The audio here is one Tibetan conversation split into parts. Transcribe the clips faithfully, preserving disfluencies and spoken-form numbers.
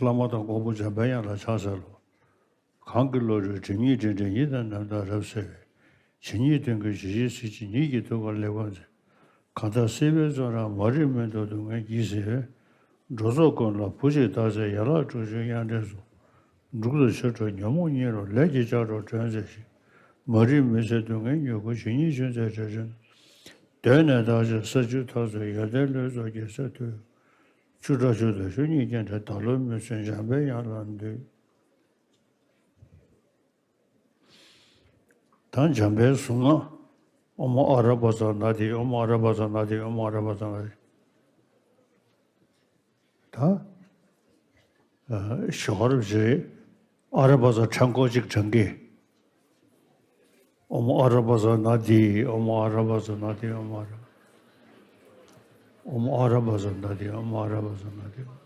བླ་མ་དང་གོང་བུ་འཇམ་པའི་དབྱངས་ལ་ཕྱག་འཚལ་ལོ། གང་གི་བློ་གྲོས་སྒྲིབ་གཉིས་སྒྲིབ་བྲལ་ཉིད་དང་རྣམ་དག་རབ་གསལ་བའི། ཇི་སྙེད་དོན་ཀུན་ཇི་ཞིག་གཟིགས་ཀྱི་ཉིད་ཀྱི་ཐུགས་ཀར་ལེགས་པར་མཛད། གང་དག་སྲིད་པའི་བཙོན་རར་མ་རིག་མུན་འཐོམས་སྡུག་བསྔལ་གྱིས་གཟིར་བའི། འགྲོ་ཚོགས་ཀུན་ལ་བུ་གཅིག་བདག་བྱེད་ཡན་ལག་དྲུག་ཅུའི་དབྱངས་སྒྲོན་སོགས། འབྲུག་ལྟར་ཆོས་སྒྲ་ཉོན་མོངས་ཉེ་རུ་ལས་ཀྱི་ལྕགས་སྒྲོག་སྒྲོན་མཛད་ཅིང་། མ་རིག་མུན་སེལ་སྡུག་བསྔལ་མྱུ་གུ་ཇི་སྙེད་འཇོམས་མཛད་དྲིན་ཅན། གདོད་ནས་བདག་ཅག་ས་བཅུ་ཐག་ཚོད་ཡོན་ཏན་བློའི་མཚོ་རྒྱལ་སྲས་ཐུབ། ཆུ་སྒྲ་ཆུ་དང་ཆུ་གཉིས་སྐྱེ་འདྲ་བདག་བློའི་མུན་སེལ་འཇམ་པའི་དབྱངས་ལ་འདུད། ད་འཇམ་པའི་གཟུངས་སྔགས། ཨོཾ་ཨ་ར་པ་ཙ་ན་དྷཱིཿ། ཨོཾ་ཨ་ར་པ་ཙ་ན་དྷཱིཿ། ཨོཾ་ཨ་ར་པ་ཙ་ན་དྷཱིཿ། ད་ཨ་ཞོར་རེ་ཨ་ར་པ་ཙ་ཕྲེང་སྐོར་གཅིག་བགྲང་གི། ཨོཾ་ཨ་ར་པ་ཙ་ན་དྷཱིཿ། ཨོཾ་ཨ་ར་པ་ཙ་ན་དྷཱིཿ། ཨོཾ་ཨ་ར། ཨོཾ་ཨ་ར་པ་ཙ་ན་དྷཱིཿ། ཨོཾ་ཨ་ར་པ་ཙ་ན་དྷཱིཿ།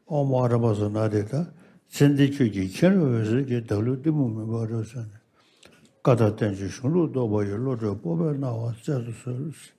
ཨོཾ་ཨ་ར་པ་ཙ་ན་དྷཱིཿ། ད་ཚེ་འདི་ཁྱོད་ཀྱི་མཁྱེན་རབ་འོད་ཟེར་གྱིས། བདག་བློའི་གཏི་མུག་མུན་པ་རབ་བསལ་ནས། བཀའ་དང་བསྟན་བཅོས་གཞུང་ལུགས་རྟོགས་པ་ཡི། བློ་གྲོས་སྤོབས་པའི་སྣང་བ་སྩལ་དུ་གསོལ།